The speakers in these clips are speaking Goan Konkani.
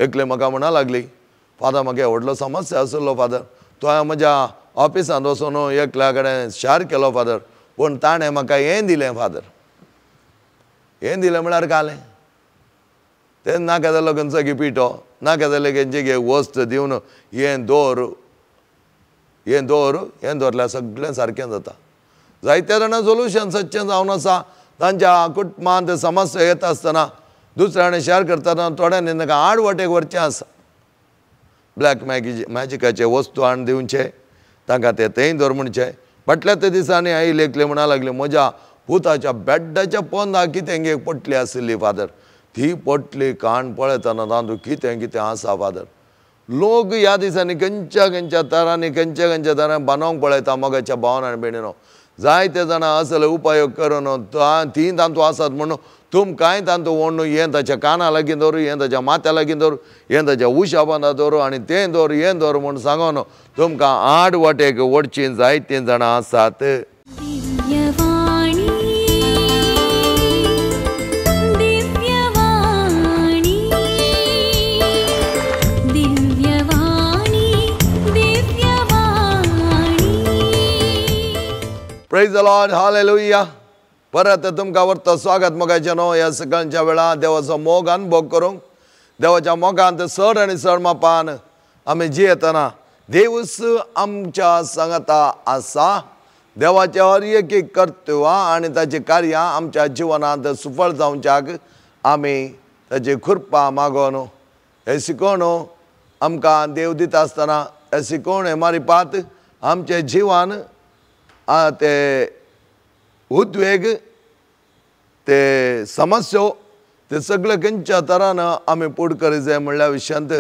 एकले म्हाका म्हणा लागली, फादर म्हाका व्हडलो समस्या आसलो फादर, तो हांवें म्हज्या ऑफिसांत वचून एकल्या कडेन शेअर केलो फादर, पूण ताणें म्हाका हें दिलें फादर. हें दिलें म्हळ्यार कालें तें नाका जाल्यार खंयचो गे पिठो, नाका जाल्यार खंयची गे वस्त दिवन हें दवर हें दवर हें दवरल्यार सगळें सारकें जाता. जायत्या जाणां सोल्युशन सच्चें जावन आसा तांच्या कुटुंबांत समस्या येता आसतना दुसऱ्याने शेअर करतना थोड्यांनी तांकां आड वाटेक व्हरचें आसा. ब्लॅक मॅजिकाचे वस्तू हाडून दिवचे तांकां ते थंय दवर म्हणचें. फाटल्या त्या दिसांनी आयले एकले म्हणा लागले, म्हज्या पुताच्या बेड्डाच्या पोंदा कितें गे पोटली आशिल्ली फादर, ती पोटली काण पळयतना तातूंत कितें कितें आसा फादर. लोक ह्या दिसांनी खंयच्या खंयच्या तरांनी खंयच्या खंयच्या तरांनी बांदोंक पळयता मोगाच्या भावन आनी भयणीनो. जायते जाणां असले उपाय करून ती तांतू आसात म्हणून तुमकांय तांतू ओडून हें ताच्या काना लागीं दवर, हें ताच्या माथ्या लागीं दवर, हें ताच्या उशा बांदा दवर आनी तें दवर हें दवर म्हूण सांगून तुमकां आड वाटेक ओडचीं जायतीं जाणां आसात. Praise the Lord, hallelujah. परत तुमकां व्हरता स्वागत मोगाचें न्हू ह्या सकाळच्या वेळार देवाचो मोग अनुभव करूंक, देवाच्या मोगांत चड आनी चड मापान आमी जियेतना देवूच आमच्या सांगाता आसा. देवाच्या हर एक कर्तव्यां आनी ताची कार्यां आमच्या जिवनांत सुफळ जावच्याक आमी ताची कृपा मागोवन हें शिकोवन आमकां देव दिता आसतना हें शिकोवन हें मारिपात आमचें जिवन ते उद्वेग ते समस्यो ते सगळे खंयच्या तरान आमी पुढ करी जाय म्हणल्या विशयांत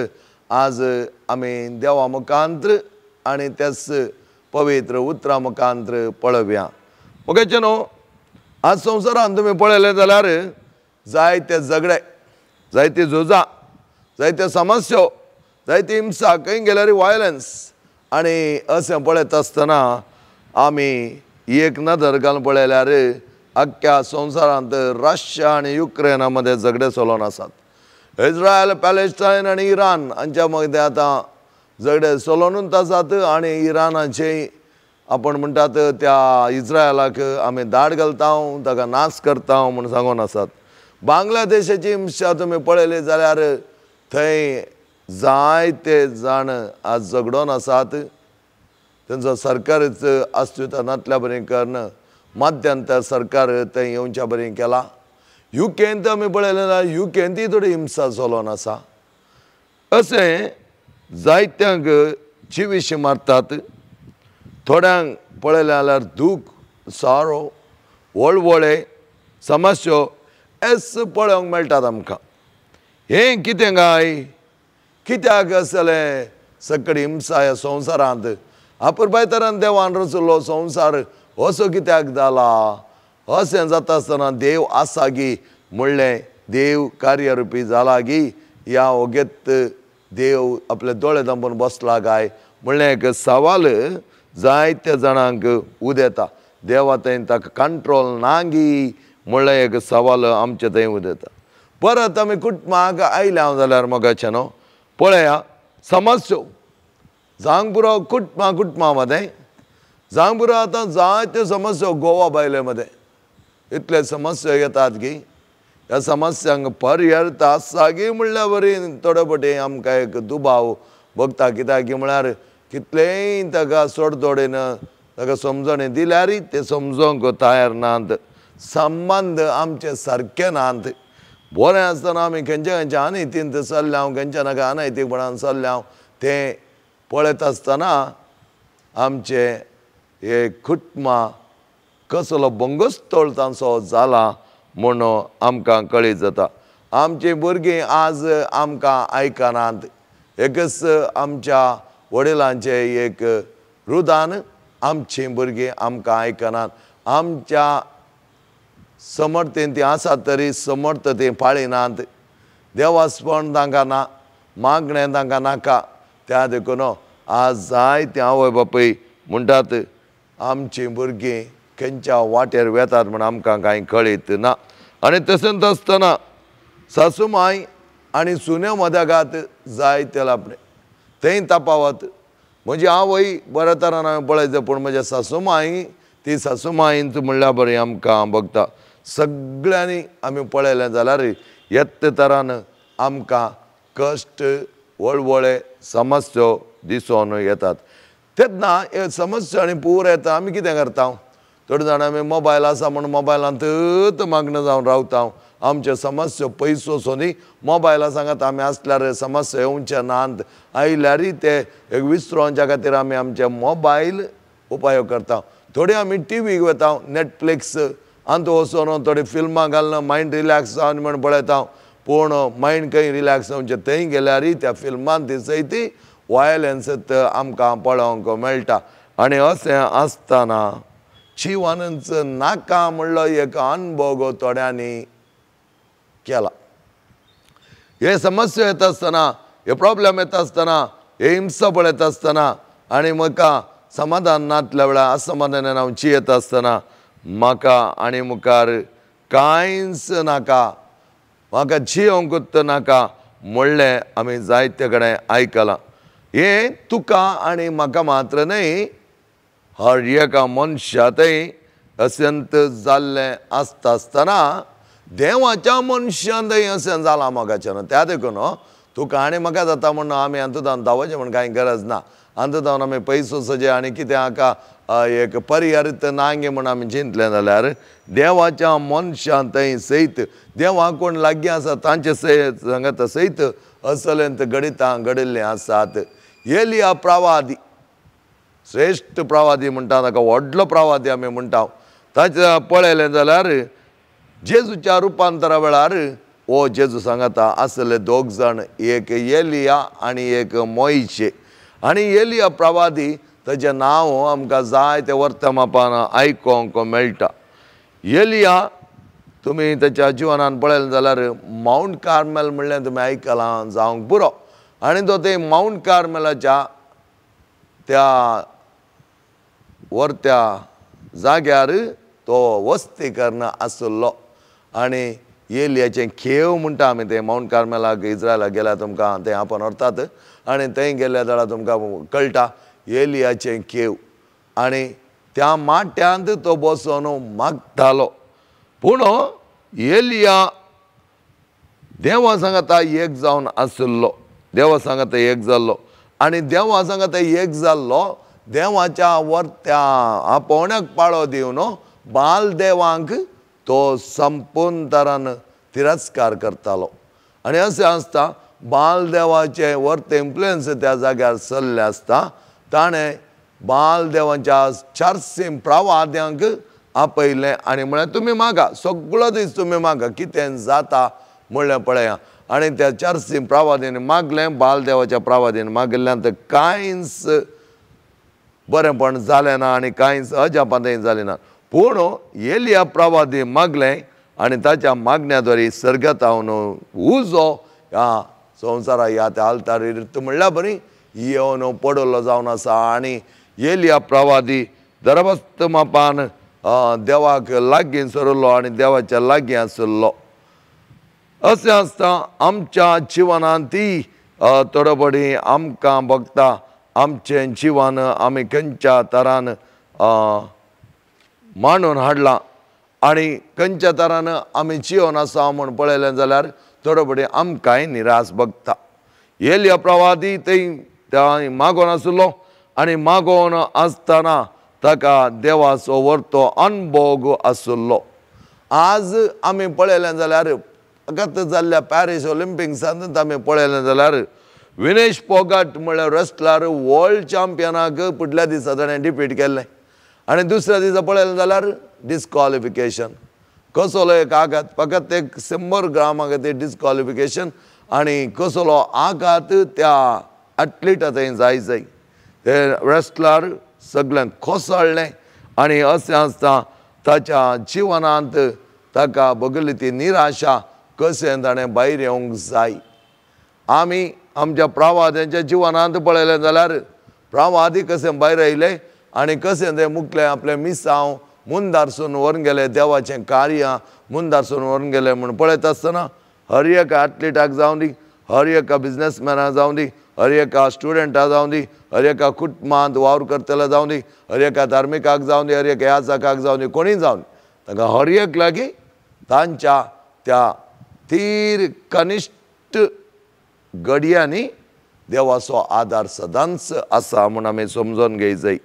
आज आमी देवा मुखांत्र आनी त्याच पवित्र उतरां मुखांत्र पळोवया. मोगाचें न्हू आज संवसारान तुमी पळयलें जाल्यार जायते झगडे, जायती झुजां, जायते समस्यो, जायती हिंसा, खंय गेल्यार वायलन्स. आनी अशें पळयता आसतना आमी एक नदर घालून पळयल्यार आख्ख्या संवसारांत रशिया आनी युक्रेना मदें झगडे चलोवन आसात. इस्रायल, पॅलेस्टायन आनी इराण हांच्या मदें आतां झगडे चलोवनूच आसात. आनी इराणाचे आपण म्हणटात त्या इस्रायलाक आमी दाड घालता, ताका नाश करता म्हूण सांगून आसात. बांगलादेशाची हिंसा तुमी पळयली जाल्यार थंय जायते जाण आज झगडोन आसात. तेंचो सरकारच अस्तित्व नातल्या बरें करून मध्यंतर सरकार थंय येवच्या बरें केला. युकेंत आमी पळयलें जाल्यार युकेंतूय थोडी हिंसा चलोवन आसा. अशें जायत्यांक जिविशी मारतात, थोड्यांक पळयलें जाल्यार दूख, सारो, वळवळे, समस्यो एस पळोवंक मेळटात आमकां. हें कितें काय कित्याक आसलें सगळी हिंसा ह्या संवसारांत? अपुरबाय तरान देवान रचलो संवसार असो कित्याक जाला? अशें जाता आसतना देव आसा गी म्हणलें देव कार्यरुपी जाला गी, ह्या ओगेत देव आपले दोळे धांपून बसला काय म्हणलें एक सवाल जायत्या जाणांक उदेता. देवा थंय ताका कंट्रोल ना गी म्हणलें एक सवाल आमचे थंय उदेता. परत आमी कुटुंबाक आयल्या हांव जाल्यार मोगाचें न्हू पळया समस्यो जावंक पुरो कुटुंबां कुटुंबां मदें जावंक पुरो. आतां जायत्यो समस्यो गोवा बायले मदें इतले समस्या येतात की ह्या समस्यांक पर्याय आसा गी म्हणल्या वरी थोडे फावटी आमकां एक दुबाव भोगता. कित्याक की म्हळ्यार कितलेंय ताका सोडतोडेन ताका समजणी दिल्यारय ते समजोंक तयार नात. संबंद आमचे सारके नात. बरें आसतना आमी खंयच्या खंयच्या अनैतींत चल्ल्या हांव, खंयच्या नाका अनैतीकपणान चल्ल्या हांव, तें पळयता आसतना आमचे हे कुटुंबां कसलो भंगस्तोळ तांचो जाला म्हूण आमकां कळीत जाता. आमचीं भुरगीं आज आमकां आयकनात. एकच आमच्या वडिलांचें एक रुदान, आमचीं भुरगीं आमकां आयकनात. आमच्या समर्थेन तीं आसात तरी समर्थ तीं पाळिनात. देवास्पण तांकां ना, मागणें तांकां नाका. त्या देखून आज जायते आवय बापूय म्हणटात आमचीं भुरगीं खंयच्या वाटेर वेतात म्हूण आमकां कांय कळीत ना. आनी तशेंच आसतना सासू माय आनी सुन्यो मदागात जायते आपणे थंय तापावत. म्हजी आवय बऱ्या तरान हांवें पळयता, पूण म्हज्या सासूमाई ती सासूमाईंच म्हणल्यार बरी आमकां बघता. सगळ्यांनी आमी पळयलें जाल्यार येत्त तरान आमकां कश्ट वळवळे समस्यो दिसून येतात. तेन्ना हे समस्या आनी पूर येता आमी कितें करता, थोडे जाणां आमी मोबायल आसा म्हूण मोबायलांतच मागणं जावन रावता. आमच्यो समस्यो पयसो सो न्ही मोबायला सांगात आमी आसल्यार समस्या येवचे नात, आयल्यारय ते एक विसरोवच्या खातीर आमी आमचे मोबायल उपयोग करता. थोडे आमी टिवीक वता, नेटफ्लिक्स आनी वचून थोडी फिल्मां घालून मायंड रिलॅक्स जावन म्हण पळयता, पूण मायंड खंय रिलॅक्स जावचें थंय गेल्यारय त्या फिल्मान ती सयत वायलन्स आमकां पळोवंक मेळटा. आनी अशें आसतना जिवनच नाका म्हणलो एक अनभोग थोड्यांनी केला. हे समस्या येता आसतना, हे प्रॉब्लेम येता आसतना, हे हिंसा पळयता आसतना आनी म्हाका समाधान नातल्या वेळार असमाधानान हांव जियेता आसतना म्हाका आनी मुखार कांयच नाका, म्हाका जियोंकूच नाका म्हणलें आमी जायते कडेन आयकलां. हें तुका आनी म्हाका मात्र न्हय, हर एका मनशा थंय अशेंत जाल्लें आसता आसतना देवाच्या मनशान थंय अशें जालां मोगाच्यान. त्या देखून तुका आनी म्हाका जाता म्हूण आमी हातूंत धांवचें म्हूण कांय गरज ना. हातूंत धांवन आमी पयसो सजे आनी कितें हाका एक परिहरीत नांगे म्हूण आमी चिंतलें जाल्यार देवाच्या मनशान थंय सयत देवा कोण लागीं आसा तांचे सयत सांगता सयत असलेंत घडितां घडिल्लीं आसात. एलिया प्रवादी, श्रेश्ठ प्रवादी म्हणटा ताका, व्हडलो प्रवादी आमी म्हणटा. ताचें पळयलें जाल्यार जेजूच्या रुपांतरा वेळार ओ जेजू सांगता आसले दोग जाण, एक एलिया आनी एक मोयशे. आनी एलिया प्रवादी ताचें नांव आमकां जायते वर्तमापान आयकोंक मेळटा. एलिया तुमी ताच्या जिवनान पळयलें जाल्यार मावंट कार्मेल म्हणलें तुमी आयकलां जावंक पुरो. आनी तो थंय मावंट कार्मेलाच्या त्या वरत्या जाग्यार तो वस्ती करून आसलो. आनी एलियाचें खेव म्हणटा आमी तें मावंट कार्मेलाक इज्रायलाक गेल्यार तुमकां तें आपण व्हरतात आनी थंय गेल्या जाल्यार तुमकां कळटा एलियाचें खेव. आनी त्या माट्यांत तो बसून मागतालो. पूण एलिया देवा सांगाता एक जावन आसलो, देवा सांगाता एक जाल्लो आनी देवा सांगाता एक जाल्लो. देवाच्या वरत्या आपोवण्याक पाळो दिवन बाल देवांक तो संपूर्ण तरान तिरस्कार करतालो. आनी अशें आसता बाल देवाचें वर्ते इन्फ्लुयन्स त्या जाग्यार चल्लें आसता. ताणें बाल देवाच्या चारशीं प्रवाद्यांक आपयलें आनी म्हळें तुमी मागा, सगळो दीस तुमी मागा, कितें जाता म्हणलें पळया. आनी त्या चारशीं प्रवाद्यांनी मागलें, बाल देवाच्या प्रवाद्यांनी मागिल्ल्यान तर कांयच बरेंपण जालें ना आनी कांयच अजापां थंय जालें ना. पूण एलिया प्रवादी मागलें आनी ताच्या मागण्या द्वारे सर्गांत उजो ह्या संवसारा ह्या त्या आल्तार म्हणल्यार बरी येवन पडलो जावन आसा. आनी एलिया प्रवादी दरबस्त मापान देवाक लागीं सरलो आनी देवाच्या लागीं आसलो. अशें आसता आमच्या जिवनांत ती थोडे बडी आमकां बघता आमचें जिवन आमी खंयच्या तरान मांडून हाडलां आनी खंयच्या तरान आमी जिवन आसा म्हूण पळयलें जाल्यार थोडे बडी आमकांय निराश बघता. एलिया प्रवादी थंय त्या मागोन आसलो आनी मागोन आसतना ताका देवाचो वर्तो अनभोग आसलो. आज आमी पळयलें जाल्यार फकत जाल्ल्या पॅरीस ऑलिम्पिक्सांत आमी पळयलें जाल्यार विनेश फोगाट म्हळ्यार रेस्लर वर्ल्ड चॅम्पियनाक फुडल्या दिसा ताणें डिफीट केल्लें आनी दुसऱ्या दिसा पळयलें जाल्यार डिस्क्वॉलिफिकेशन. कसलो एक आघात, फकत एक 100 ग्रामा खातीर डिस्क्वॉलिफिकेशन आनी कसलो आघात त्या एथलिटा थंय जाय जाय ते रेस्लर सगळ्यांक कोसळ्ळें. आनी अशें आसता ताच्या जिवनांत ताका बगली ती निराशा कशें ताणें भायर येवंक जाय. आमी आमच्या प्रवाद्यांच्या जिवनांत पळयलें जाल्यार प्रवादी कशें भायर आयले आनी कशें ते मुकले आपलें मिसांव मुंदारसून व्हरून गेले, देवाचें कार्य मुंदारसून व्हरून गेले म्हूण पळयता आसतना हर एका एथलिटाक जावं दी, हर एका बिजनेसमॅना जावं दी, हर एका स्टुडंटा जावं दी, हर एका कुटुंबांत वावर करतलो जावं दी, हर एका धार्मिकाक जावं दी, हर एका याचकाक जावं दी, कोणीय जावं दी, तांकां हर एक लागीं तांच्या त्या तीर कनिश्ट घडयांनी देवाचो आदार सदांच आसा म्हूण आमी समजून घेय जाय.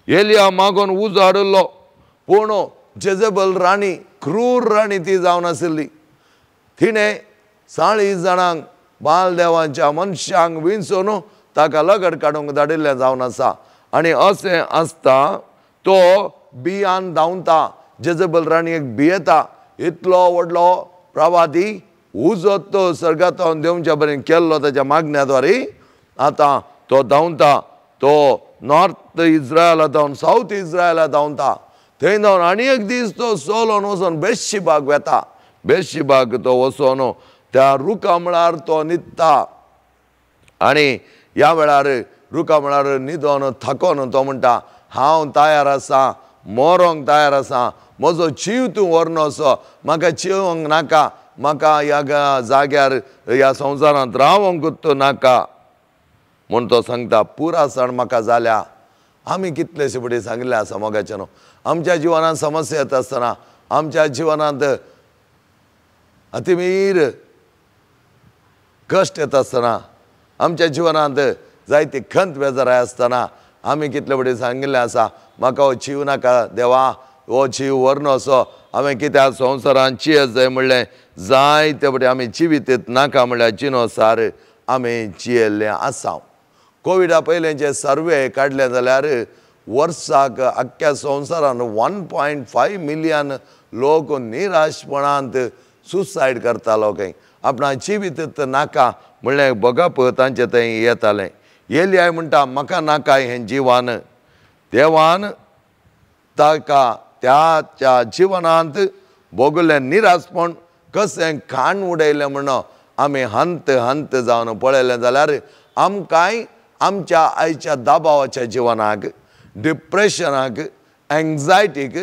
एलिया मागून उजो हाडिल्लो, पूण जेजेबल राणी, क्रूर राणी ती जावन आशिल्ली. तिणें 40 जाणांक बालदेवांच्या मनशांक विंचून ताका लगड काडूंक धाडिल्लें जावन आसा. आनी अशें आसता तो बियान धांवता, जेजेबल राणयेक भियेता. इतलो व्हडलो प्रवादी उजो तो सर्गांत देंवच्या बरें केल्लो ताच्या मागण्या द्वारे. आतां तो धांवता, तो नॉर्थ इज्रायला धांवन सावथ इज्रायला धांवता. थंय धांवन आनी एक दीस तो सोलोन वचोन बेशिबाग वेता. बेशिबाग तो वचोन त्या रुखा मळार तो न्हिदता. आनी ह्या वेळार रुखा मळार न्हिदोन थकोन तो म्हणटा, हांव तयार आसा, मरोंक तयार आसा, म्हजो जीव तूं व्हरून असो, म्हाका जिवंक नाका, म्हाका ह्या जाग्यार ह्या संवसारांत रावंक नाका म्हूण तो सांगता. पुरासण म्हाका जाल्या. आमी कितलेशे फुडें सांगिल्लें आसा मोगाचें न्हू, आमच्या जिवनांत समस्या येता आसतना, आमच्या जिवनांत अतिमीर कश्ट येता आसतना, आमच्या जिवनांत जायती खंत बेजाराय आसतना आमी कितले फुडें सांगिल्लें आसा, म्हाका हो जीव नाका देवा, हो जीव व्हरून असो, हांवें कित्याक संवसारांत जियेत जाय म्हणलें, जायते फुडें आमी जिवीत नाका म्हणल्यार जिनोसार आमी जियेल्लें आसा. कोविडा पयलें जे सर्वे काडले जाल्यार वर्साक आख्ख्या संवसारान 1.5 मिलियन लोक निराशपणांत सुसायड करतालो खंय, आपणा जिवीत नाका म्हणलें बगप तांचे थंय येतालें. एलिया म्हणटा म्हाका नाका हें जिवान. देवान ताका त्याच्या जिवनांत भोगलें निराशपण कशें खाण उडयलें म्हण आमी हंत हंत जावन पळयलें जाल्यार आमकांय आमच्या आयच्या दबावाच्या जिवनाक, डिप्रेशनाक, एंग्जायटीक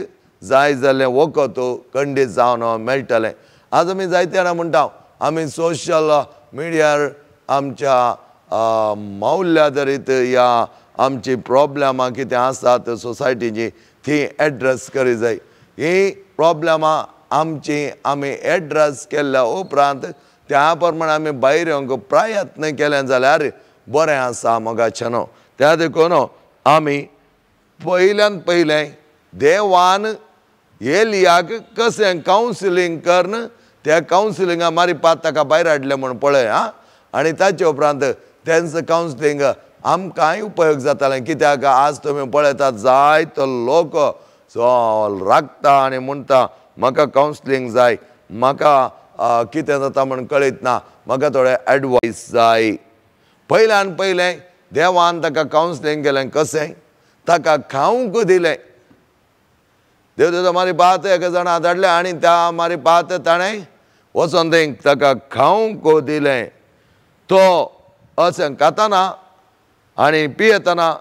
जाय जाल्लें वखद खंडीत जावन मेळटलें. आज आमी जायते जाणां म्हणटा आमी सोशल मिडियार आमच्या मौल्यादरीत या आमची प्रॉब्लेमां कितें आसात सोसायटीची ती एड्रेस करी जाय. ही प्रॉब्लेमां आमची आमी एड्रेस केल्ल्या उपरांत त्या प्रमाणे आमी भायर येवंक प्रयत्न केले जाल्यार बरें आसा मोगाचें न्हू. त्या देखून आमी पयल्यान पयलें देवान एलियाक कशें कावन्सिलींग करून त्या कावन्सिलिंगा मारिपात ताका भायर हाडलें म्हूण पळय आं. आनी ताचे उपरांत तेंचो कावन्सिलींग आमकांय उपयोग जातालें. कित्याक आज तुमी पळयतात जायतो लोक रागता आनी म्हणटा म्हाका कावन्सिलींग जाय, म्हाका कितें जाता म्हूण कळीत ना, म्हाका थोडे एडवायस जाय. पयल्यान पयलें देवान ताका कावन्सिलींग केलें कशें, ताका खावंक दिलें. देवदूत मारी भात एका जाणा धाडलें आनी त्या मारी भात ताणें वचोन थंय ताका खावंक दिलें. तो अशें खाताना आनी पियेतना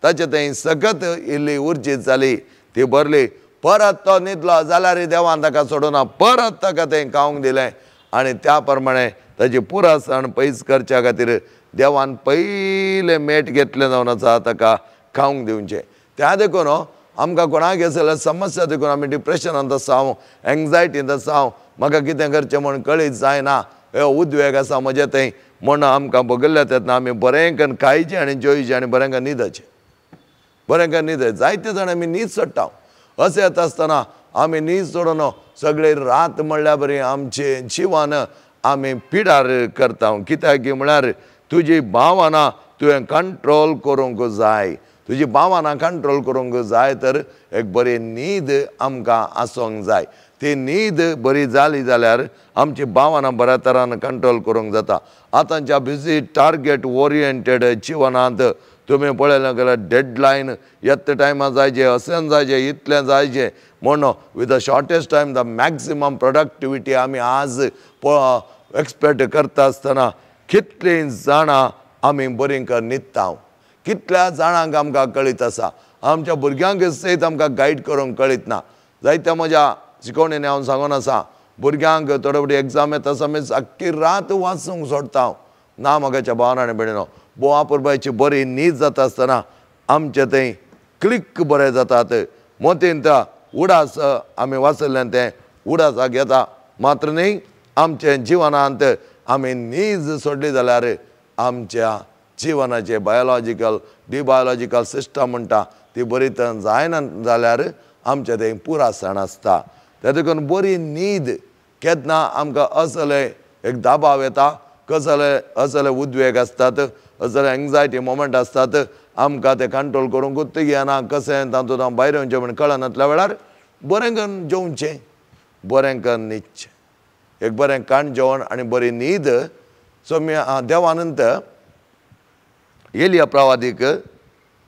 ताचे थंय सगत इल्ली उर्जीत जाली, ती भरली. परत तो न्हिदलो जाल्यार देवान ताका सोडूना, परत ताका थंय खावंक दिलें. आनी त्या प्रमाणे ताची पुरासण पयस करच्या खातीर देवान पयलें मेट घेतलें जावन आसा ताका खावंक दिवचें. त्या देखून आमकां कोणाक जाल्यार समस्या देखून आमी डिप्रेशनांत आसा, हांव एंग्जायटींत आसा, हांव म्हाका कितें करचें म्हूण कळीत जायना, हे उद्वेग आसा म्हजे थंय म्हूण आमकां बगल्ल्या तेन्ना आमी बरें करून खायचें आनी जेवचें आनी बरें करून न्हिदचें, बरें करून न्हिदचें. जायते जाण आमी न्हीद सोडटा. अशें येता आसतना आमी न्हीद सोडून सगळे रात म्हणल्यार बरी आमचें जिवन आमी पिडार करता. कित्याक म्हळ्यार तुजी भावना तुवें कंट्रोल करूंक जाय. तुजी भावना कंट्रोल करूंक जाय तर एक बरी न्हीद आमकां आसूंक जाय. ती न्हीद बरी जाली जाल्यार आमची भावना बऱ्या तरान कंट्रोल करूंक जाता. आतांच्या बिजी टार्गेट ओरिएंटेड जिवनांत तुमी पळयलें जाल्यार डेडलायन येत टायमार जायचे, अशें जायचें, इतलें जायचें म्हूण with the shortest time the maximum productivity आमी आज एक्सपेक्ट करता आसतना कितलीं जाणां आमी बरीं कर न्हिदता. कितल्या जाणांक आमकां कळीत आसा, आमच्या भुरग्यांक सयत आमकां गायड करूंक कळीत ना. जायत्या म्हज्या शिकवणेन हांव सांगून आसा, भुरग्यांक थोडे फावटी एग्जाम येता आसा आमी आख्खी रात वाचूंक सोडटा. ना मोगाच्या भावान आनी भयणीनो, भोव आपुरबायची बरी न्हीद जाता आसतना आमचे थंय क्लिक बरें जातात. मोतींत उडास आमी वाचल्ल्यान तें उडासाक येता. मात्र न्ही आमच्या जिवनांत आमी न्हीद सोडली जाल्यार आमच्या जिवनाचे बायोलॉजिकल डिबायोलॉजिकल सिस्टम म्हणटा ती बरी तर जायना जाल्यार आमचें तें पुरासण आसता. त्या देखून बरी न्हीद केन्ना आमकां असले एक दबाव येता, कसले असले उद्वेग आसतात, असले एंग्जायटी मोमेंट आसतात, आमकां ते कंट्रोल करूंकूच येना, कशें तातूंत हांव भायर येवचें म्हण कळनातल्या वेळार बरें करून जेवचें, बरें करून न्हिदचें, एक बरें काण जेवण आनी बरी न्हीद. सो देवानंत एलिया प्रवादीक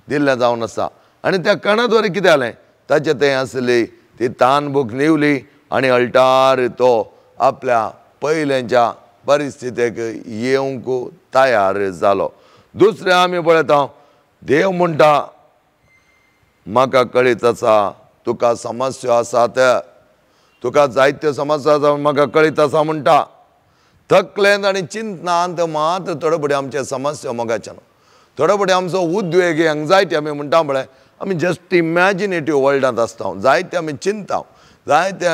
दिल्लें जावन आसा. आनी त्या काणा द्वारे कितें जालें, ताचें थंय आसली ती तान भूक निवली आनी अल्टार तो आपल्या पयलेंच्या परिस्थितीक येवंक तयार जालो. दुसरें आमी पळयता, देव म्हणटा म्हाका कळीत आसा तुका समस्या आसात, तुका जायत्यो समस्या आसा म्हाका कळीत आसा म्हणटा. तकलेंत आनी चिंतनांत मात्र थोडे फुडें आमचे समस्या मोगाच्यान, थोडे फुडें आमचो उद्वेग एंग्जायटी आमी म्हणटा पळय, आमी जस्ट इमॅजिनेटीव वर्ल्डांत आसता, जायते आमी चिंता, जायते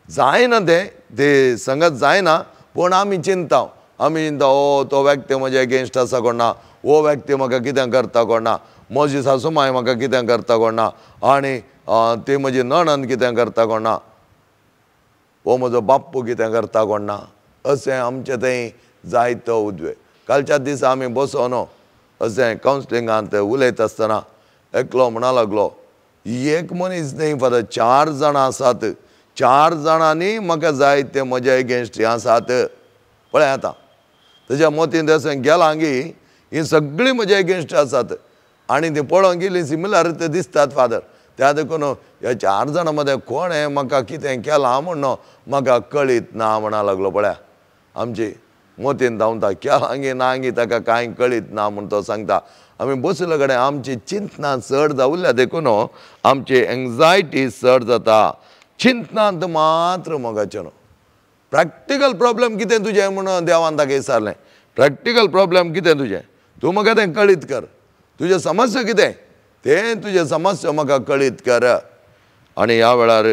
जायना तें ते संगत जायना पूण आमी चिंता, आमी चिंता ओ तो व्यक्ती म्हज्या एगेन्स्ट आसा कोण ना, हो व्यक्ती म्हाका कितें करता कोण ना, म्हजी सासूमाय म्हाका कितें करता कोण ना, आनी ती म्हजी नणंद कितें करता कोण ना, हो म्हजो बाप्पू कितें करता कोण ना, अशें आमचें थंय जायतो उद्वेग. कालच्या दिसा आमी बसोन अशें कावन्सिलिंगांत उलयता आसतना एकलो म्हणा लागलो, एक मनीस न्ही फादर, 4 जाणां आसात, 4 जाणांनी म्हाका जाय ते म्हज्या एगेन्स्ट आसात. पळय आतां ताच्या मोतीन अशें गेलां की हीं सगळीं म्हज्या एगेन्स्ट आसात आनी ती पळोवंक गेली सिमिलर ते दिसतात फादर. त्या देखून ह्या 4 जाणां मदें कोणें म्हाका कितें केलां म्हण म्हाका कळीत ना म्हणा लागलो. पळया आमची मोतीन धांवता केलां गी ना गी ताका कांय कळीत ना म्हूण तो सांगता. आमी बशिल्ले कडेन आमची चिंतनां चड जावल्या देखून आमची एंग्जायटी चड जाता. चिंतनांत मात्र मोगाचें न्हू. प्रॅक्टिकल प्रॉब्लम कितें तुजें म्हूण देवान ताका विचारलें, प्रॅक्टिकल प्रॉब्लम कितें तुजें, तूं म्हाका तें कळीत कर, तुजें समस्या कितें तें तुजें समस्या म्हाका कळीत कर. आनी ह्या वेळार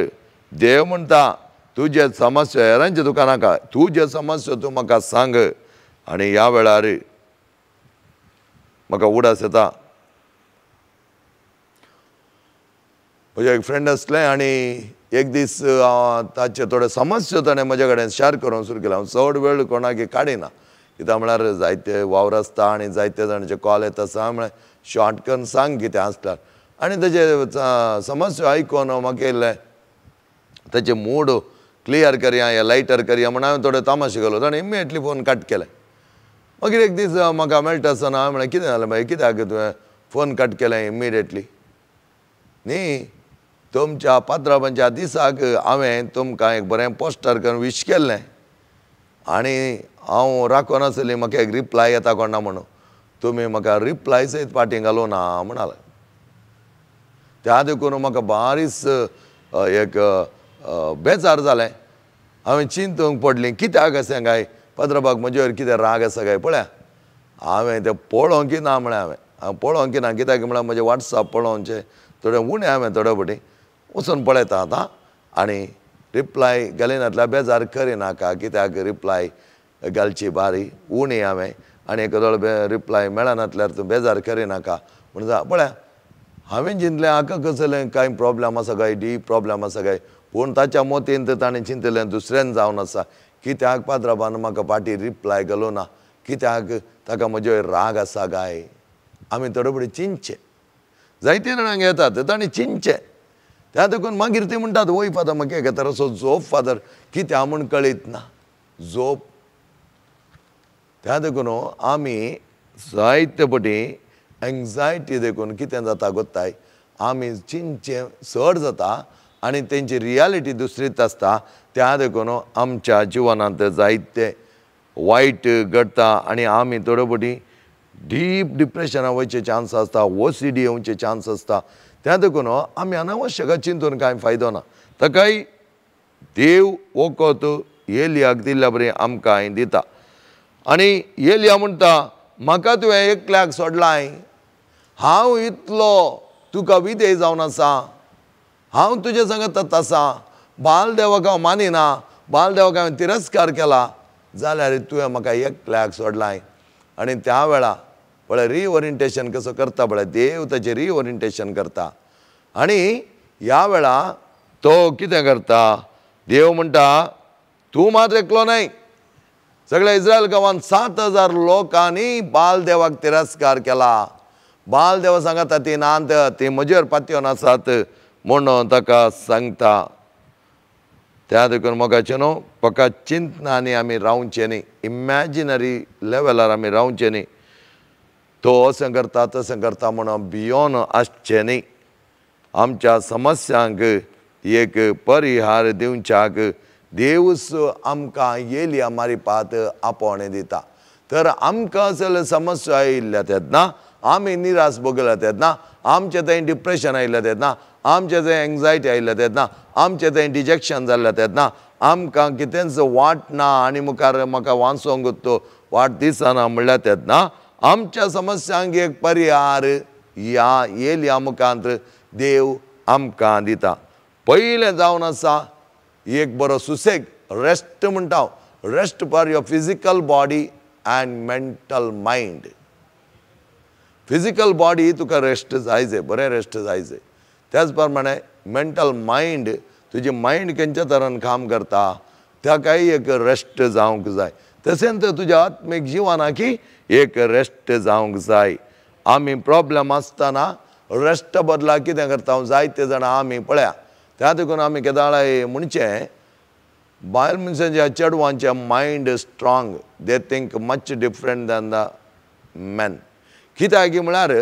देव म्हणटा तुजें समस्या हेरांचें तुका नाका, तुजें समस्या तूं म्हाका सांग. आनी ह्या वेळार म्हाका उडास येता, म्हजें एक फ्रेंड आसलें आनी एक दीस ताचे थोडे समस्या ताणें म्हजे कडेन शेअर करूंक सुरू केलें. हांव चड वेळ कोणाक काडिना, कित्याक म्हळ्यार जायते वावर आसता आनी जायते जाणांचे कॉल येता आसा, म्हळ्यार शॉर्ट करून सांग कितें आसल्यार. आनी ताचे समस्या आयकून म्हाका येयलें ताचे मूड क्लियर करया या लायटर करया म्हण हांवें थोडे तामाशे केलो. ताणें इमिडिएटली फोन कट केलें. मागीर एक दीस म्हाका मेळटा आसतना हांवें म्हळें कितें जालें मागीर कित्याक तुवें फोन कट केलें इमिडिएटली? न्ही तुमच्या पात्राबांच्या दिसाक हांवें तुमकां एक बरें पोस्टर करून विश केल्लें आनी हांव राखून आसली म्हाका एक रिप्लाय येता कोण ना म्हणून, तुमी म्हाका रिप्लाय सयत फाटीं घालूं ना म्हणाले. त्या देखून म्हाका बारीस एक बेजार जालें. हांवें चिंतूंक पडली कित्याक अशें काय पात्राबाक म्हजेर कितें राग आसा काय. पळया हांवें तें पळोवंक ना म्हळें, हांवें पळोवंक ना कित्याक म्हळ्यार म्हजें वॉट्सएप पळोवचें थोडें उणें हांवें थोडे फावटी वचून पळयता आतां आनी रिप्लाय घालिनातल्यार बेजार करिनाका कित्याक रिप्लाय घालची बारी उणी हांवें आनी एक थोडो रिप्लाय मेळनातल्यार तूं बेजार करिनाका म्हण. पळया हांवें चिंतलें हाका कसलें कांय प्रॉब्लम आसा काय, डीप प्रॉब्लम आसा काय, पूण ताच्या मोतीन तर ताणें चिंतलें दुसऱ्यान जावन आसा कित्याक पात्राबान म्हाका फाटीं रिप्लाय घालूं ना, कित्याक ताका म्हजेर राग आसा काय. आमी थोडे फुडें चिंतचें, जायते जाणांक येतात ताणें चिंतचें. त्या देखून मागीर ते म्हणटात वय फादर म्हाका एका तराचो झोप फादर कित्याक म्हूण कळीत ना झोप. त्या देखून आमी जायते पटी एंग्जायटी देखून कितें जाता गोत्ताय आमी चिंतचें चड जाता आनी तेंची रियालिटी दुसरीच आसता. त्या देखून आमच्या जिवनांत जायते वायट घडटा आनी आमी थोडे पटी डीप डिप्रेशनाक वयचे चान्स आसता, OCD येवचे चान्स आसता. त्या देखून आमी अनावश्यक चिंतून कांय फायदो ना. ताकाय देव वखद एलियाक दिल्ल्या बरी आमकां दिता. आनी एलिया म्हणटा म्हाका तुवें एकल्याक सोडलाय, हांव इतलो तुका विधेय जावन आसा, हांव तुजे सांगत आसा, बाल देवाक हांव मानिना, बाल देवाक हांवें तिरस्कार केला, जाल्यार तुवें म्हाका एकल्याक सोडलाय. आनी त्या वेळा पळय रिओरिएंटेशन कसो करता पळय, देव ताचें रिओरिएंटेशन करता. आनी ह्या वेळा तो कितें करता, देव म्हणटा तूं मात एकलो न्हय, सगळ्या इस्रायल गांवांत 7000 लोकांनी बाल देवाक तिरस्कार केला. बाल देवा सांगता ती नात, ती म्हजेर पातयेवन आसात म्हणून ताका सांगता. त्या देखून मोगाचें न्हू फकत चिंतनांनी आमी रावचें न्ही, इमॅजिनरी लेवलार आमी रावचें न्ही, तो अशें करता तशें करता म्हणून भियोन आसचें न्ही. आमच्या समस्यांक एक परिहार दिवच्याक देवूच आमकां एलिया मारिपात आपोवणें दिता. तर आमकां असले समस्या आयिल्ल्या तेन्ना आमी निराश भोगल्या तेन्ना, आमचें थंय डिप्रेशन आयिल्लें तेन्ना, आमचें थंय एंग्जायटी आयिल्लें तेन्ना, आमचें थंय डिजेक्शन जाल्लें तेन्ना, आमकां कितेंच वाट ना आनी मुखार म्हाका वाचोंक तो वाट दिसना म्हणल्यार तेन्ना आमच्या समस्यांक एक परिहार ह्या एलिया मुखांत देव आमकां दिता. पयलें जावन आसा एक बरो सुसेग, रेस्ट म्हणटा हांव, rest for your physical body and mental mind. Physical body तुका रेस्ट जाय जाय, बरें रेस्ट जाय जाय. त्याच प्रमाणे मेंटल मायंड, तुजी मायंड खंयच्या तरान काम करता ताकाय एक रेस्ट जावंक जाय. तशेंच तुज्या आत्मीक जिवनाकी एक रेस्ट जावंक जाय. आमी प्रॉब्लम आसतना रेस्ट बदला कितें करता जायते जाणां आमी पळया. त्या देखून आमी केदाळाय म्हणचें बायल मनशांच्या चेडवांचें mind strong, they think much different than the men. कित्याक म्हळ्यार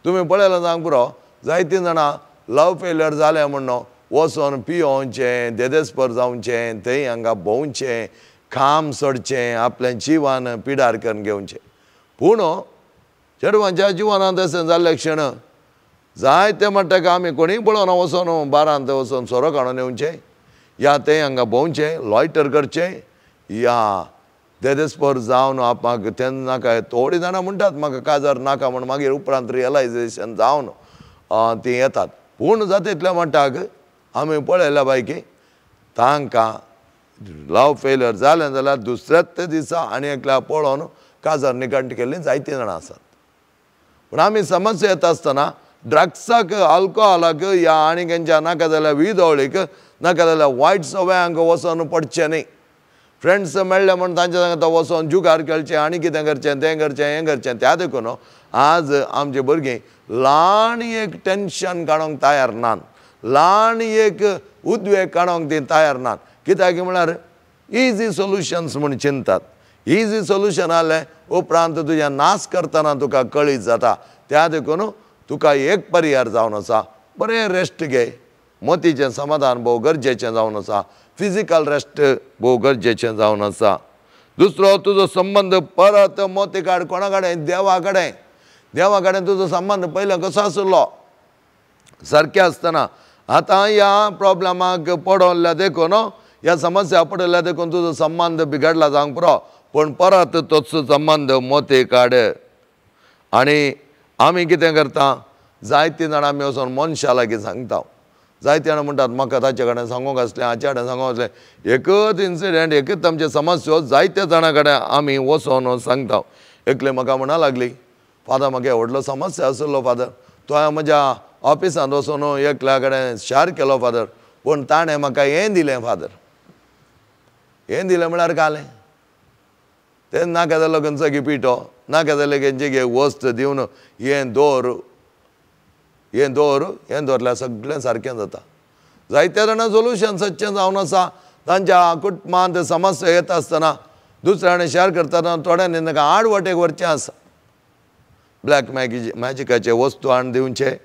तुमी पळयलां जावंक पुरो, जायतीं जाणां लव फेल्यर जालें म्हणून वचोन पियोवचें, देदेस्पर जावचें, थंय हांगा भोंवचें, काम सोडचें, आपलें जिवन पिडार करून घेवचें. पूण चेडवांच्या जिवनांत अशें जाल्लें क्षण जायते म्हणटा आमी कोणीय पळोवना, वचोन बारांत वचोन सोरो काडून येवचें, या तें हांगा भोंवचें, लॉयटर करचें, या देदेस्पर जावन आपणाक तेन्ना नाका. थोडीं जाणां म्हणटात म्हाका काजार नाका म्हण, मागीर उपरांत रियलायजेशन जावन तीं येतात. पूण जाता तितल्या म्हणटाक आमी पळयल्या बायकी तांकां लव फेल्यर जालें जाल्यार दुसऱ्याच दिसा आनी एकल्या पळोवन काजार निघंट केल्लीं जायतीं जाणां आसात. पूण आमी समस्या येता आसतना ड्रग्साक, आल्कोहोलाक, या आनी खंयच्या नाका जाल्यार विदोळीक, नाका जाल्यार वायट सवयांक वचोन पडचें न्ही. फ्रेंड्स मेळ्ळे म्हूण तांच्या सांगता वचोन जुगार खेळचें आनी कितें करचें, तें करचें, हें करचें. त्या देखून आज आमची भुरगीं ल्हान एक टेंशन काडूंक तयार नात, ल्हान एक उद्वेग काडूंक तीं तयार नात. कित्याक म्हळ्यार इजी सोल्युशन्स म्हूण चिंतात. इजी सोल्युशन आसलें उपरांत तुज्या नाश करतना तुका कळीत जाता. त्या देखून तुका एक परिहार जावन आसा, बरें रेस्ट घे, मतीचें समाधान भोव गरजेचें जावन आसा, फिजिकल रेस्ट भोव गरजेचें जावन आसा. दुसरो तुजो संबंद परत मोती काड कोणा कडेन, देवा कडेन. देवा कडेन तुजो संबंद पयलो कसो आशिल्लो सारकें आसतना आतां ह्या प्रॉब्लमाक पडल्या देखून, ह्या समस्या पडल्या देखून तुजो संबंद बिगडला जावंक पुरो, पूण परत तोच संबंद मोती काड. आनी आमी कितें करता, जायतीं जाणां आमी वचोन मनशां लागीं सांगता. जायते जाणां म्हणटात म्हाका ताचे कडेन सांगूंक आसलें, हाचे कडेन सांगूंक आसलें. एकच इन्सिडंट, एकच आमचे समस्या जायत्या जाणां कडेन आमी वचोन सांगता. एकले म्हाका म्हणा लागली, फादर म्हाका व्हडलो समस्या आशिल्लो फादर, तो हांवें म्हज्या ऑफिसांत वचोन एकल्या कडेन शेअर केलो फादर, पूण ताणें म्हाका हें दिलें फादर. हें दिलें म्हळ्यार कालें तें नाका जाल्यार खंयचो गे पिठो, नाका जाल्यार खंयची गे वस्त दिवन हें दवर, हें दवर, हें दवरल्यार सगळें सारकें जाता. जायत्या जाणां सोल्युशन सच्चें जावन आसा. तांच्या कुटुंबांत समस्या येता आसतना दुसऱ्या शेअर करतना थोड्यांनी तांकां आड वाटेक व्हरचें आसा. ब्लॅक मॅजिकाचे वस्तू हाडून दिवचे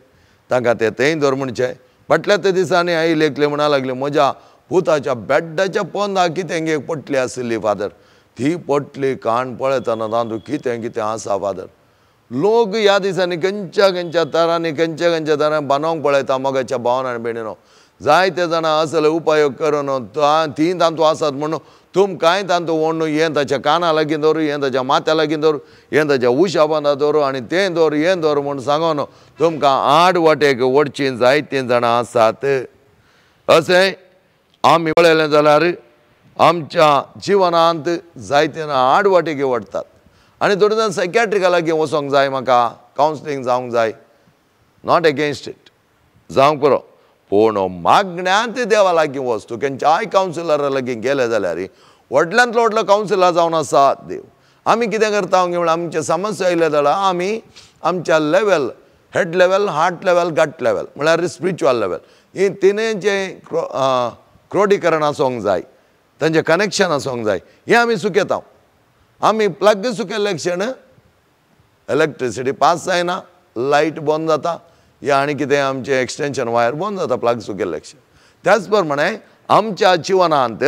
तांकां, ते थंय दवर म्हणचें. फाटल्या त्या दिसांनी आई लेखले म्हणा लागले, म्हज्या पुताच्या बेड्डाच्या पोंदा कितें एक पोटली आशिल्ली फादर, ती पोटली काण पळयतना तातूंत कितें कितें आसा फादर. लोक ह्या दिसांनी खंयच्या खंयच्या तरांनी खंयच्या खंयच्या तरांनी बांदोंक पळयता मोगाच्या भावन आनी भयणीनो. जायते जाणां असले उपयोग करून तीं तातूंत आसात म्हणून तुमकांय तांतू ओडून हें ताच्या काना लागीं दवर, हें ताच्या माथ्या लागीं दवर, हें ताच्या उशा बांदा दवर आनी तें दवर हें दवर म्हूण सांगून तुमकां आड वाटेक ओडचीं जायतीं जाणां आसात. अशें आमी पळयलें जाल्यार आमच्या जिवनांत जायते जाणां आड वाटेक ओडटात आनी थोडे जाण सायकॅट्रिका लागीं वचोंक जाय, म्हाका कावन्सिलींग जावंक जाय, not against it, जावंक पुरो, पूण मागण्यांत देवा लागीं वच. तूं खंयच्याय कावन्सिलरा लागीं गेले जाल्यार व्हडल्यांतलो व्हडलो कावन्सिलर जावन आसा देव. आमी कितें करता म्हणल्यार आमचे समस्या आयले जाल्यार आमी आमच्या level, head level, heart level, gut level म्हळ्यार स्पिरिच्युअल लेवल, ही तिनूय जें क्रोडीकरण आसूंक जाय, तांचें कनेक्शन आसूंक जाय, हें आमी सुकयता. आमी प्लग सुकयल्ले क्षण इलेक्ट्रिसिटी पास जायना, लायट बंद जाता, या आनी कितें आमचें एक्सटेंशन वायर बंद जाता प्लग सुकेल्ले क्षण. त्याच प्रमाणे आमच्या जिवनांत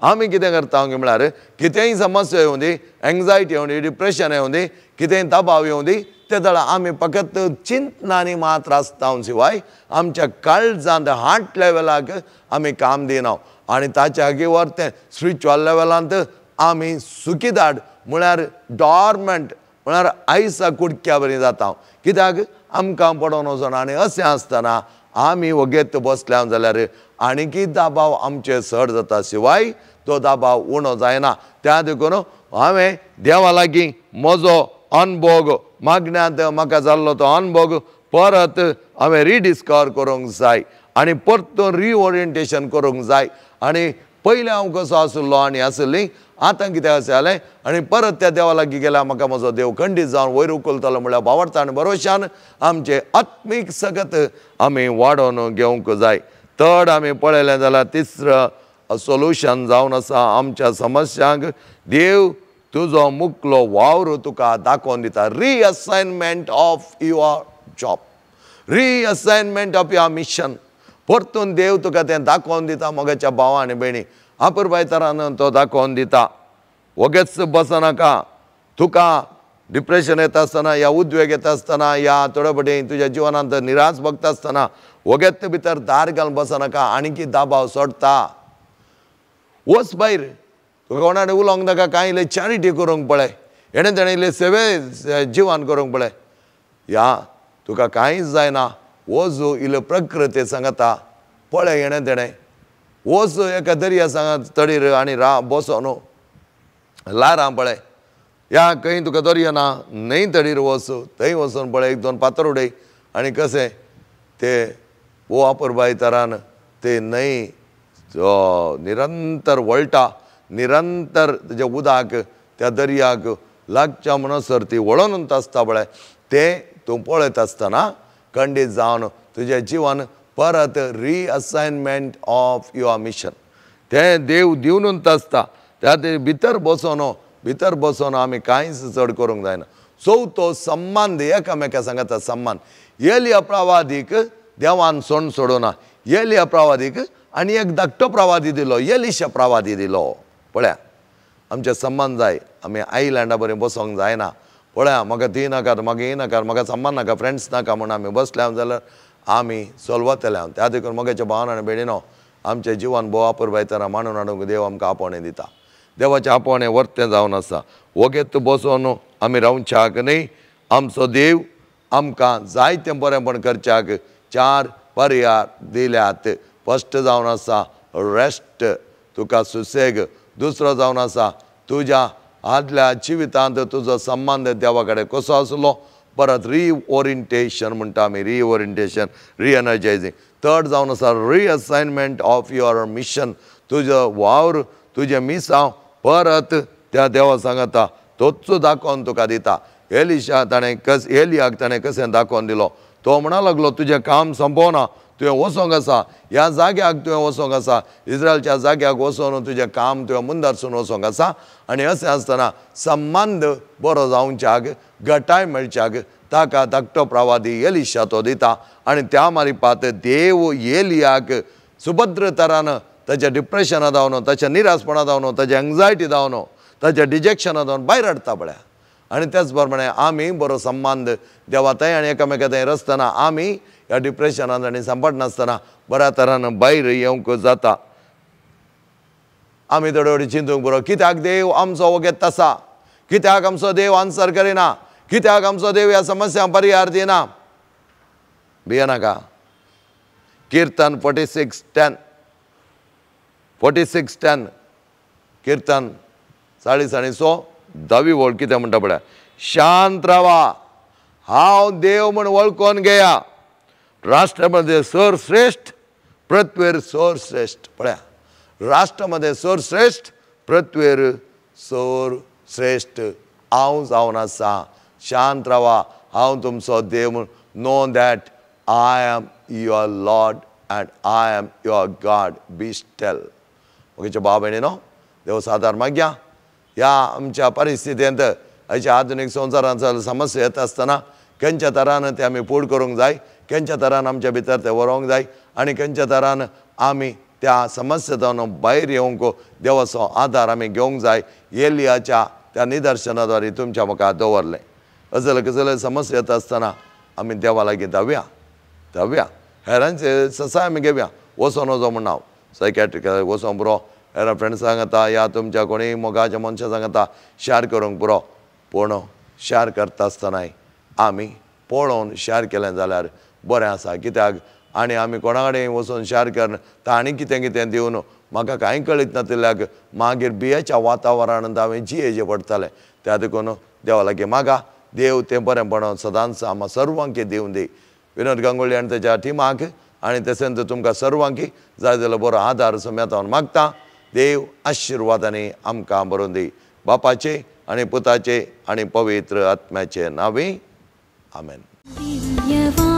आमी कितें करता म्हळ्यार कितेंय समस्या येवं दी, एंग्जायटी येवं दी, डिप्रेशन येवं दी, कितेंय दबाव येवं दी, ते जाल्यार आमी फकत चिंतनांनी मात आसता शिवाय आमच्या काळजांत हार्ट लेवलाक आमी काम दिना आनी ताच्या वर तें स्पिरिच्युअल लेवलांत आमी सुखीदाड म्हळ्यार डॉर्मंट म्हळ्यार आयसा कुडक्या बरी जाता. कित्याक आमकां पडोवन वचना. आनी अशें आसतना आमी वगेत बसल्या जाल्यार आणकी दबाव आमचेर चड जाता शिवाय तो दबाव उणो जायना. त्या देखून हांवें देवा लागीं म्हजो अनभोग मागण्यांत म्हाका जाल्लो तो अनभोग परत हांवें रिडिस्कवर करूंक जाय आनी परतून रिओरियंटेशन करूंक जाय. आनी पयलें हांव कसो आशिल्लो आनी आशिल्ली आतां कितें अशें जालें आनी परत त्या देवा लागीं गेल्यार म्हाका म्हजो देव खंडीत जावन वयर उखलतलो म्हळ्यार भावार्थ आनी भरोश्यान आमचें आत्मीक सगत आमी वाडोवन घेवंक जाय. थर्ड आमी पळयलें जाल्यार तिसरो सोल्युशन जावन आसा आमच्या समस्यांक, देव तुजो मुकलो वावर तुका दाखोवन दिता. Reassignment of your job, reassignment of your mission, परतून देव तुका तें दाखोवन दिता. मोगाच्या भावा आनी भयणी अपुरबायतरान तो दाखोवन दिता. वगेच बसनाका. तुका डिप्रेशन येता आसतना या उद्वेग येता आसतना या थोडे फावटी तुज्या जिवनांत निराश भोगता आसतना वगेच भितर दार घालून बसनाका, आणकी दबाव सोडटा. वच भायर, तुका कोणा कडेन उलोवंक नाका, कांय इल्लें चॅरिटी करूंक पळय, हेणें तेणें इल्लें सेवे जिवान करूंक पळय, या तुका कांयच जायना, वच इल्लो प्रकृती सांगता पळय, हेणें तेणें वच एका दर्या सांगा तडीर आनी रा बसो न्हू ल्हारां पळय, या खंय तुका दर्या ना न्हंय तडीर वच, थंय वचून पळय, एक दोन फातर उडय आनी कशें ते वो अपुरबायतरान ते न्हंय निरंतर वळटा, निरंतर तेज्या उदक त्या दर्याक लागच्या म्हणसर ती वळोवन आसता पळय, तें तूं पळयत आसतना खंडीत जावन तुजें जिवन परत रिअसायनमेंट ऑफ your mission तें देव दिवनूच आसता. त्या ते भितर बसोन भितर बसोन आमी कांयच चड करूंक जायना. चवथो सम्मान, एकामेका सांगता सम्मान. एलिया प्रवादीक देवान सोण सोडूना, एलिया प्रवादीक आनी एक धाकटो प्रवादी दिलो, एलिशा प्रवादी दिलो. पळया आमचें सम्मान जाय, आमी आयलँडा बरें बसोंक जायना. पळया म्हाका ती नाका, म्हाका ही नाका, म्हाका सम्मान नाका, फ्रेंड्स नाका म्हूण आमी बसल्या जाल्यार आमी सोलवतले. त्या देखून म्हज्या भावान आनी भयणीनो आमचें जिवन भोव अपुरबायतरा मांडून हाडूंक देव आमकां आपोवणें दिता. देवाचें आपोवणें वर्तें जावन आसा. वगेत बसोन आमी रावच्याक न्हय, आमचो देव आमकां जायतें बरेंपण करच्याक चार पर्याय दिल्यात. फस्ट जावन आसा रेस्ट, तुका सुसेग. दुसरो जावन आसा तुज्या आदल्या जिवितांत तुजो संबंद देवा कडेन कसो आसलो, परत रिओरियंटेशन म्हणटा आमी, रिओरियंटेशन, रिएनर्जायजींग. थर्ड जावन आसा रिअसायनमेंट ऑफ your mission, तुजो वावर तुजें मिसांव परत त्या देवा सांगता तोच दाखोवन तुका दिता. एलिशा ताणें कस एलियाक ताणें कशें दाखोवन दिलो, तो म्हणा लागलो तुजें काम संपोवना, तुवें वचोंक आसा ह्या जाग्याक, तुवें वचोंक आसा इस्रायलच्या जाग्याक वचोन तुजें काम तुवें मुंदारसून वचोंक आसा. आनी अशें आसतना संबंद बरो जावच्याक, गटाय मेळच्याक ताका धाकटो प्रवादी एलिशा तो दिता. आनी त्या मारिपात देव एलियाक सुभद्र तरान ताच्या डिप्रेशना जावन, ताच्या निराशपणा जावन, ताच्या एंग्जायटी जावन, ताच्या डिजेक्शना जावन भायर हाडटा पळया. आनी त्याच प्रमाणे आमी बरो संबंद देवा थंय आनी एकामेका थंय रचतना आमी ह्या डिप्रेशनान आनी सांपडनासतना बऱ्या तरान भायर येवंक जाता. आमी थोडे थोडे चिंतूंक पुरो. कित्याक देव आमचो वगेत आसा? कित्याक आमचो देव आन्सर करिना? कित्याक आमचो देव ह्या समस्यांक परिहार दिना? भियेनाका. किर्तन 46:10, 46:10, किर्तन 46 धावी वळ कितें म्हणटा पळया, शांत रावा, हांव देव म्हूण वळखून घेया, राष्ट्रामध्ये सर्वश्रेष्ठ, पृथ्वीर सर्वश्रेष्ठ. पळया, राष्ट्रामध्ये सर्वश्रेष्ठ, पृथ्वीर सर्वश्रेष्ठ हांव जावन आसा. शांत रावा, हांव तुमचो देव म्हूण. Know that I am your Lord and I am your God, be still. म्हजे भाव भयणीनो, देव सादार मागया ह्या आमच्या परिस्थितींत, आयच्या आधुनीक संवसारांत समस्या येता आसतना खंयच्या तरान ते आमी फुड करूंक जाय, खंयच्या तरान आमच्या भितर ते व्हरूंक जाय आनी खंयच्या तरान आमी त्या समस्या भायर येवंक देवाचो आदार आमी घेवंक जाय. एलियाच्या त्या निदर्शना द्वारे तुमच्या मुखार दवरलें. असले कसले समस्या येता आसतना आमी देवा लागीं धांवया, धांवया, हेरांचे ससाय आमी घेवया. वचोन वचो म्हूण हांव सायकॅट्रिक वचोंक पुरो, हेरां फ्रेंड्सांक सांगता या तुमच्या कोणीय मोगाच्या मनशां सांगता शेअर करूंक पुरो. पूण शेअर करता आसतनाय आमी पळोवन शेअर केलें जाल्यार बरें आसा. कित्याक आनी आमी कोणा कडेन वचून शेअर कर तांणी कितें कितें दिवन म्हाका कांय कळीत नातिल्ल्याक मागीर भियेच्या वातावरणांत हांवें जियेचें पडटालें. त्या देखून देवा लागीं मागा, देव तें बरेंपण सदांच आमकां सर्वांक दिवन दी. विनोद गांगुली आनी तेच्या टिमाक आनी तशेंच तुमकां सर्वांक जाय जाल्यार बरो आदार समेतावन मागता. देव आशिर्वादांनी आमकां बरोवन दी. बापाचे आनी पुताचे आनी पवित्र आत्म्याचे नांवी, आमेन.